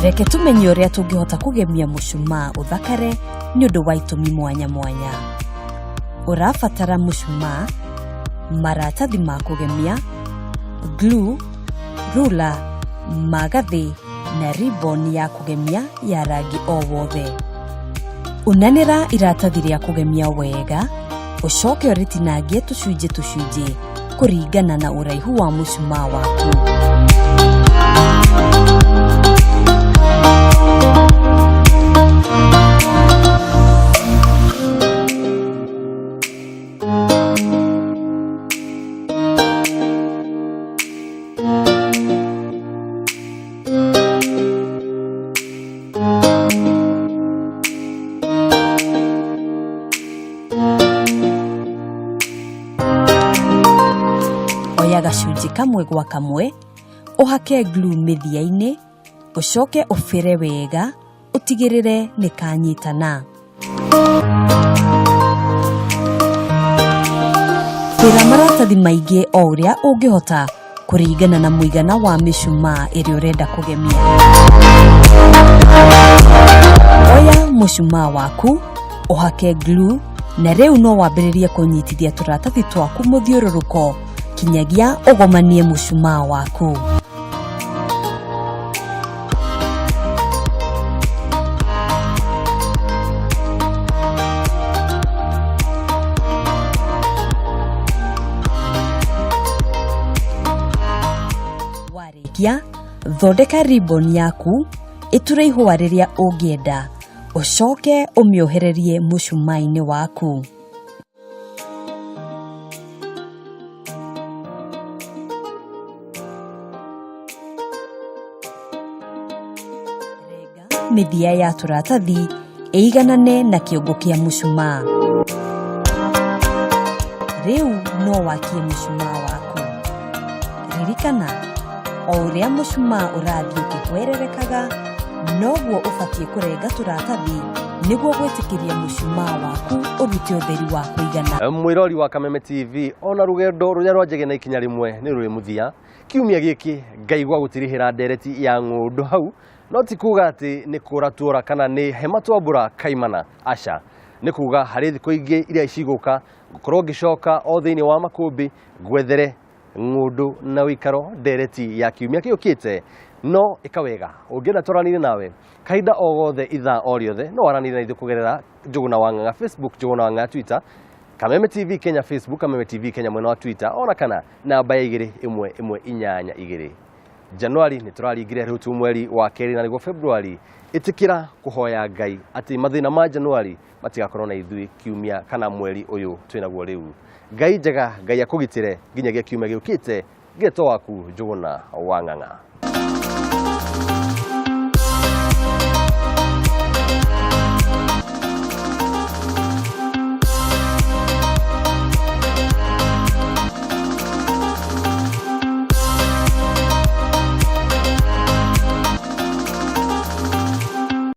Reke tũmenye ũrĩa tũngĩhota kũgemia mũcumaa ũthakare nĩ ũndũ wa itũmi mwanya mwanya. Ũrabatara mũcumaa, maratathi ma kũgemia, glue, ruler, magathĩ na ribbon ya kũgemia ya rangi o wothe. Unanĩra iratathi rĩa kũgemia wega, ũcoke ũrĩtinangie tũcunjĩ tũcunjĩ kũringana na ũraihu wa mũcumaa waku. Oya gacunjĩ kamwe gwa kamwe, ũhake glue mĩthia-inĩ, ũcoke ũbĩre wega ũtigĩrĩre nĩ kanyitana. Bĩra maratathi maingĩ o ũrĩa ũngĩhota kũringana na mũigana wa mĩcumaa ĩrĩa ũrenda kũgemia. Oya mũcumaa waku, ũhake glue na rĩu no wambĩrĩrie kũnyitithia tũratathi twaku mũthiũrũrũko kinyagia ũgomanie mũcumaa waku. Warĩkia, thondeka ribbon yaku ĩture ihũa rĩrĩa ũngĩenda, ũcoke ũmĩohererie mũcumaa-inĩ waku. Renga mĩthia ya tũratathi ĩiganane na kĩongo kĩa mũcumaa. Rĩu no wakie mũcumaa waku. Ririkana, o ũrĩa mũcumaa ũrathiĩ ũkĩhwererekaga, noguo ũbatiĩ kũrenga tũratathi nĩguo gwĩtĩkĩria mũcumaa waku ũrute ũtheri wa kũigana. Mwĩrori wa Kameme TV ona rũgendo rũrĩa rwanjagia na ikinya rĩmwe nĩ rũrĩ mũthia. Kiumia gĩkĩ Ngai gwa gũtirihĩra ndereti ya ng'ũndũ hau no ti kuga atĩ nĩ kũra tuora kana nĩ hema twambũra kaimana, aca. Nĩ kuga harĩ thikũ ingĩ iria cigũka ngũkorwo ngĩcoka o thĩinĩ wa makũmbĩ ngwethere ng'ũndũ na ũikaro ndereti ya kiumia gĩũkĩte. No ĩka wega ũngĩenda twaranĩrie nawe kahinda o gothe ithaa o rĩothe no waranĩrie na ithuĩ kũgerera Njũgũna wa Ng'ang'a Facebook, Njũgũna wa Ng'ang'a Twitter, Kameme TV Kenya Facebook, Kameme TV Kenya mwena wa Twitter, ona kana namba ya igĩrĩ ĩmwe ĩmwe inyanya igĩrĩ. Januari nĩ tũraringire rĩu tu mweri wa kerĩ na nĩguo February. Ĩtĩkĩra kũhoya Ngai atĩ mathĩna ma Januari matigakorwo na ithuĩ kiumia kana mweri ũyũ twĩnaguo rĩu. Ngai njega, Ngai akũgitĩre nginyagia kiumia gĩũkĩte. Ngeto waku Njũgũna wa Ng'ang'a.